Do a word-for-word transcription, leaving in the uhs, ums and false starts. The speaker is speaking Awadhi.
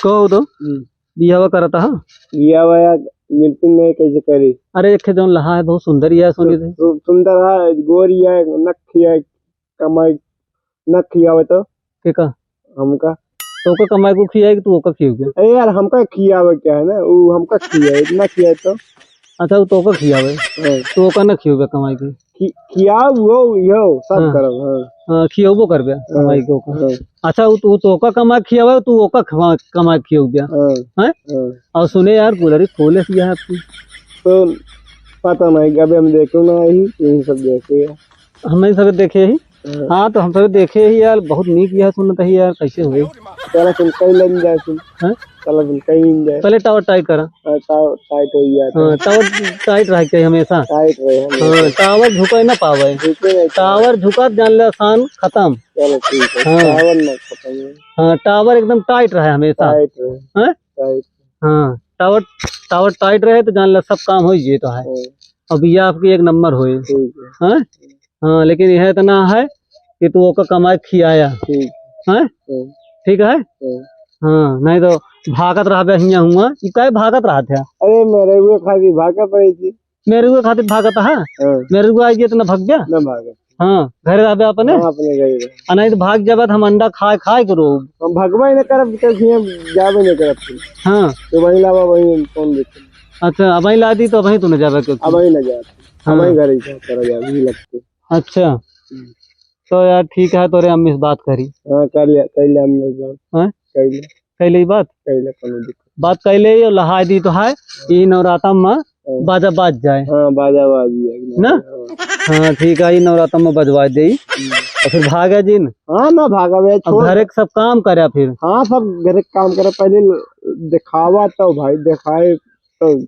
कहो तो। हम्म। बियाह करत हा? बियाह यार, मिलती नहीं, कैसे करी? अरे, एक ठे जौन लहा है, बहुत सुंदर ही है, सोनी सु-, से। सु-, सुंदर है, गोरी है, नखी है, कमाई न खियावे तो? के का? हमका। तो ओका कमाई को खियाए कि तू ओका खियावे? अरे यार, हमका खियावे क्या है ना, वो हमका खियाए, इतना खियाए तो। अच्छा, वो तोका खियावे, हाँ। तू ओका न खियावे कमाई के? खि-, खियाओ, वो, यो, सब हाँ। करब, हाँ। हाँ, खियाबो करबे हाँ, कमाई के ओका। हाँ। अच्छा, वो तू तोका कमाई खियावे, तू ओका खमा-, कमाई खियावे? हाँ। हैं? हाँ। और सुने यार, गुलरी खोले सी है आपकी। तो पता नहीं, अबे हम देखे ना ही, यही सब देखे है। हमही सब देखे ही। हाँ। हाँ, तो हम सब देखे ही यार, बहुत नीक यह सुनत ही यार, कैसे हुए? चला सुन, कई लेन जाए सुन। हैं? चला सुन, कई लेन जाए। पहले टावर टाइट करा। हाँ, टावर टाइट हो गया था। हाँ, टावर टाइट रहे के हमेशा। टाइट रहे हमेशा। हाँ, टावर झुके ना पावे। झुके नहीं पावे। टावर झुका, जान ले, आसान खत्म। चलो ठीक है, हाँ। टावर ना खत्म है। हाँ, टावर एकदम टाइट रहे हमेशा। टाइट रहे। हैं? टाइट। हाँ, टावर, टावर टाइट रहे तो जान ले, सब काम हो ये तो है। हाँ। अब ये आपकी एक नंबर होए। ठीक है। हैं? हाँ, लेकिन यह इतना है कि तू ओका कमाई खियाया। ठीक। हैं? हाँ। ठीक है? हाँ। हाँ, नहीं तो भागत रहबे हियाँ हुआ। ई काहे भागत रहत है? अरे, मेरे हुए खाली भागत रही थी। मेरे हुए खातिर भागत है? हाँ। मेरे हुए आइए तो ना भाग जा। ना भागत। हाँ, घर रहबे अपने? हाँ, अपने घर रहे। आ नहीं तो भाग जाबे तो हम अंडा खाए, खाए के रोब। हम भगबे ही ना करब, तो हियाँ जाबे ना करब फिर। हाँ। तो वहीं लावा, वहीं कौन देखे? अच्छा, अब वहीं ला दी तो वहीं तू ना जाबे क्योंकि? अब वहीं ना जात। हाँ। अब वहीं घर ही करा जाबे, यही लगते। अच्छा। हम्म। तो यार ठीक है, तोरे अम्मी से बात करी। हाँ, कर लिया, कर लिया हमने बात। हाँ? कर लिया। कर ली बात? कर लिया, कोनो दिक्कत। बात कर ले, यो लहाय दी तो है, ई नवराता में हाँ। बाजा बाज जाए। हाँ, बाजा बाज जाए। ना? हाँ। हाँ, ठीक है, ई नवराता में बजवा दे। हम्म। तो फिर भागा जिन। हाँ, ना भागा बे, अब छोड़। घरे के सब काम करे फिर। हाँ, सब घरे के काम करे, पहले दिखावा तो भाई, दिखाए तो